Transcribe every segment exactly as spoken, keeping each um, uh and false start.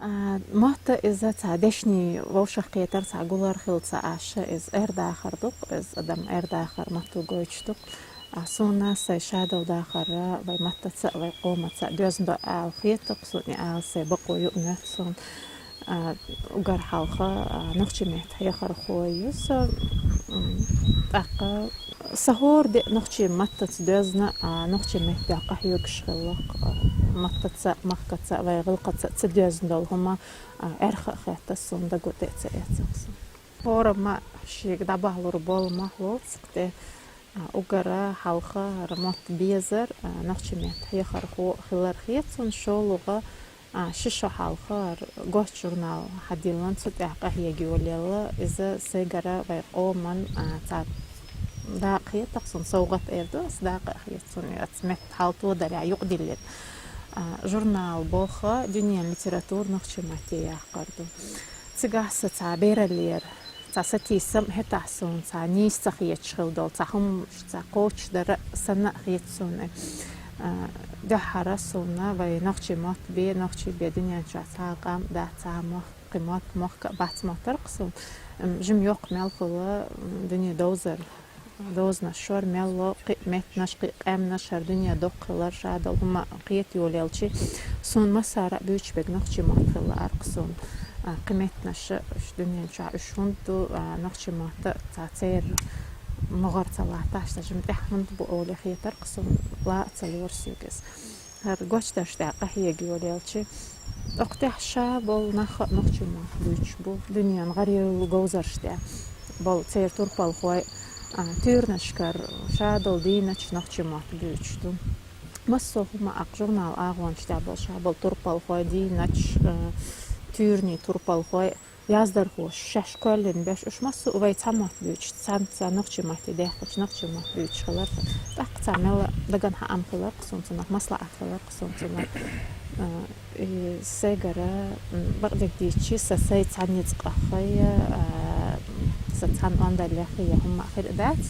А, мотт иза цхьа дешни вовшах кхетар, цхьа гулар хилац аша, иза эр дахар ду-кх, иза адам эр дахар матто гойтуш ду-кх. А, суна сай шадолу дахар вай маттаца, вай къомаца доьзна до ала хета-кх суна, и ала сай бакъо юкъа моьтту суна. А, уггар хьалха, а, нохчийн меттан хьехархо ю со, м, тӀаккха сан хӀора де нохчийн маттаца доьзна, а, нохчийн меттан къахьоьгуш хилла-кх, а, маттаца, махкаца, вай гӀиллакхаца ца доьзна долу хӀума, а, аьрха а хетта суна, даго тӀе а ца эцна суна. ХӀораммо шега дӀабахьалур болу мах лоцу-кх те, а, уггар хьалха хӀара мотт безар, а, нохчийн меттан хьехархо хилар хета суна, шолгӀа, а, ши шо хьалха хӀара «Гоч» журнал хьадиллина, цу тӀехь къахьега йолаелла иза сайгара вай къоман, а, цхьа дакъа хета-кх суна, совгӀат эр ду ас, дакъа а хета суна, и ас метта хьал тодар а юкъадиллина. А, журнал боху «Дуьненан литература нохчийн матте» яхкар ду. Цигахь сан цхьа бераллера цхьа сатийсам а, хӀетахь суна цхьа нийса ца хеташ хилла долу цхьа хӀуманаш цхьа кхочушдар а санна а хета суна. А, дуьххьара суна вай нохчийн мотт бен, нохчий бен дуьнен чохь цхьа а къам дац, цхьа а мохк, кхин мотт, мохк а бац моттар-кх суна. М, жима йоккха мел хилла, м, дуьне довзар, довзанаш шор мел ло, кхин а меттанаш, кхин а къаьмнаш, хӀара дуьне доккха хилар, шадолу хӀума кхета йолаелчи, суна массара а буьйцуш берг нохчийн мотт хилла-кх суна. А, кхин меттанаш а, уьш дуьнен чохь уьш хӀунда ду, а, нохчийн мотт а цхьа церан могӀара ца латтахь, ша жима тӀехь хӀунда бу олий хетар-кх суна, ла а ца лора соьга иза. ХӀара гочдарш тӀехь къахьега йолаелчи, окху тӀехь ша болу нах а нохчийн мотт буьйцуш бу, дуьненан гӀаролла говзарш тӀехь болу церан турпалхой, а, туьйранашкара шадолу дийначу нохчийн мотт буьйцуш ду. Массо а хӀума, а, журнал агӀонаш тӀехь болу ша болу турпалхой, дийначу, а, туьйранийн турпалхой, яздархоша шаьш кхоьллина беш, уьш массо а вай цхьа мотт буьйцуш, цхьаьна цхьа нохчийн матте даьккхича, нохчийн мотт буьйцуш хилар. ТӀаккха цхьа мел дагна хаам хилар-кх суна цунах, маслаӀат хилар-кх суна цунах. А, и сайгара, м, бакъдерг дийцича, сан сай цхьа ницкъ а хьайна, а, сан цхьана онда лехьа я хӀума а хир а дац.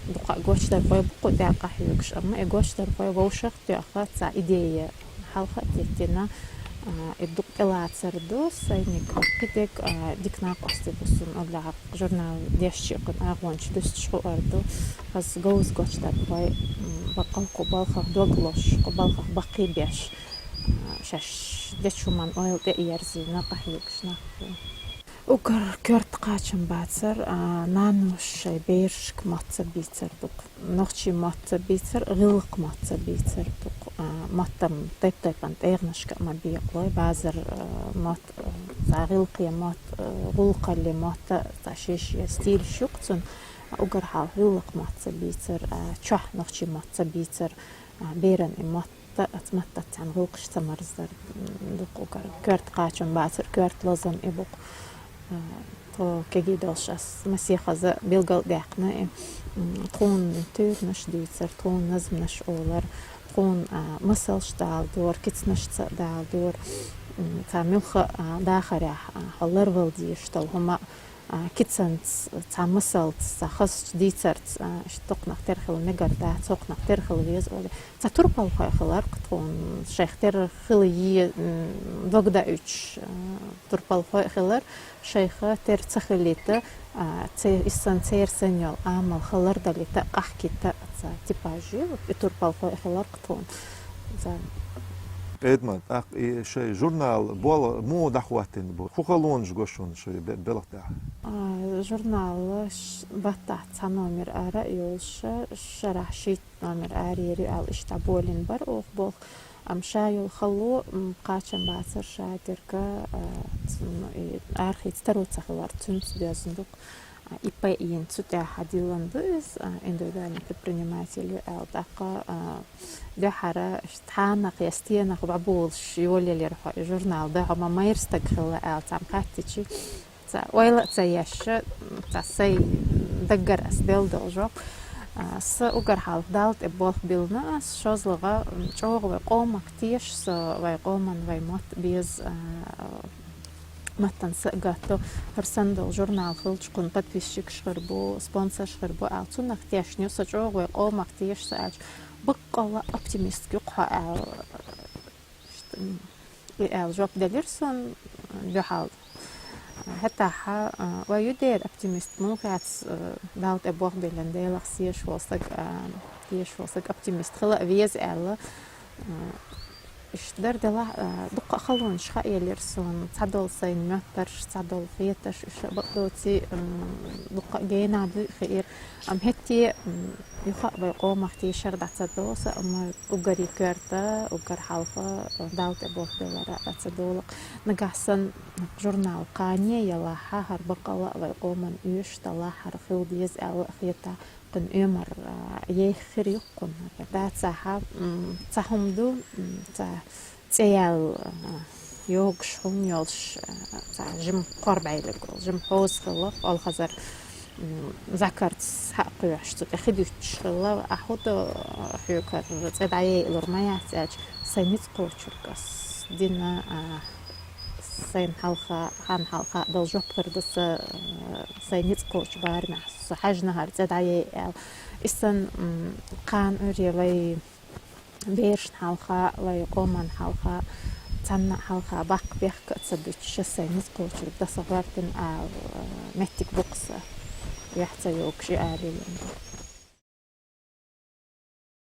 Дукха гочдархой бу кху тӀехь къахьоьгуш, амма и гочдархой вовшах а тоьхна, цхьа идея хьалха а теттина, а, и дукха тӀелацар ду, сайниг кхидерг, а, дика накъостий бу суна, оллехь журнал дешча а кхуьнан агӀонча дуьсташ хуур ду. Хаза говза гочдархой, м, баккъал кху балхах дог лозуш, кху балхах баккхий беш, а, шаьш дечу хӀуманна ойла тӀе а ерзийна къахьоьгуш нах бу. Уггар коьрта кхачам бацар, а, наноша шайн берашка мотт ца бийцар ду-кх. Нохчийн мотт ца бийцар, гӀиллакх мотт ца бийцар ду-кх. А, маттам тайп-тайпана тӀегӀанашка а ма бекъалой, базар, а, мотт, а, цхьа гӀиллакхе мотт, а, гӀуллакхалле мотт, цхьа шен-шен стилаш ю-кх цунна. А, уггар хьалха гӀиллакх мотт ца бийцар, а, чохь нохчийн мотт ца бийцар, а, беран и мотт Та-, ас маттаца цхьаьна гӀуллакхаш ца марздар, м, ду-кх уггар. Коьрта кхачам бацар, коьрта лазам и бу-кх. А, тхо кегий долуш ас масехаза билгал а даьккхина и, м, тхуна туьйранаш дийцар, тхуна назманаш олар, тхуна, а, масалш даладора, кицанашца а даладора, м, цхьа муьлхха а дахарехь, а, хьо ларвала дезаш долу хӀума, а, кицанца, цхьа масалца, цхьа хазачу дийцарца, а, иштта хӀокхунах тера хила мегар дац, хӀокхунах тера хила веза олий. Цхьа турпалхой хилар-кх тхуна, шайх тера хила е, м, дог даийтуш, а, турпалхой а хилар, шайх тера ца хилийта, а, церан, иштта церан санна йолу амал хала лардалийта, къахкийта цхьа типаж ю, и турпалхой а хилар-кх тхуна. За. Эдман, тӀаккха и шайн журнал болх муха дӀахӀоттийна бу? ХӀун халонаш го шуна шайн бе-, белхан тӀехь? А, журнал ш-, баттахь цхьа номер ара а йолуш, шарахь шийтта номер араяьр ю аьлла, иштта болийна бара оха болх. Амма ша йолу хало, м, кхачам бацар ша дерг, а, ц-, м, и арахеца таро ца хилар, цуьнца доьзна ду-кх. А, ИП йина цу тӀехь диллина ду иза, а, индивидуальный предприниматель ю аьлла, тӀаккха, а, дуьххьара тхьанах я стенах дӀаболуш йолаелира хьо и журнал, дан хьо ма майра стаг хилла аьлла, цхьамма хаьттичи, цхьа ойла а ца еш, цхьа сайн даггара ас делла долу жоп. А, сан уггар хьалха Далла тӀе болх биллина ас, шозлагӀа, м, чӀогӀа вай къомах теша со, вай къоман вай мотт беза, а, маттана са а гатто, хӀара санна долу журнал хилча, кхунна подписчикаш хир бу, спонсорш хир бу аьлла, цунах тешна ю со, чӀогӀа вай къомах теша со аьлча, баккъалла оптимистка ю-кх хьо аьлла, иштта, м, аьлла жоп делира сона, а, дуьхьал. ХӀаьта хьа, а, вай ю дера оптимист, муха яц, а, Далла тӀе болх биллина, Делах тешаш вола саг, а, тешаш вола саг оптимист хила а веза аьлла. А, иштта дар делахь, а, дуккха а халонаш хьаелира сона, цхьадола сайна моттарш, цхьадола хетарш, уьш а бакъдоций, м, дуккха а генахь дуй хиира. Амма хӀетте, м, юха а вай къомах тешар дӀа ца догӀу са, амма уггаре коьрта, уггар хьалха, а, Далла тӀе болх биллар а дӀа ца догӀу. Нагахь санна журнал кхане ялахь, хӀара бакъ а вай къоман оьшуш далахь, хӀара хила деза аьлла а хетахь, кхуьнан оьмар, а, ейххира юккъуна. Дацахьа, м, цхьа хӀума ду, м, цхьа цӀе яьлла, а, йогуш хӀума йолуш, а, цхьа жима кхорбӀейлиг волу, жима хьоза хилла, олхазар, м, закарца схьа а кхоьхьуш, цу тӀе хи дуьттуш хилла. Ахьа хӀун до, а, хьоьгара цӀе дӀаяйалур ма яц аьлча, сайн ницкъ кхочург ас дина, а, сайна хьалха, хьан хьалха долу жоп хир ду сан, а, сайн ницкъ кхочу барамехь, со хьаьжна хӀара цӀе дӀаяй аьлла. И санна, м, кхана уьйре вай берашна хьалха, вай къоман хьалха, цхьанна а хьалха баккха бехк а ца буьтуш, сайн ницкъ кхочург дан сан гӀоьртина ала, меттиг бу-кх сан, юьхь ца йогуш и алийна.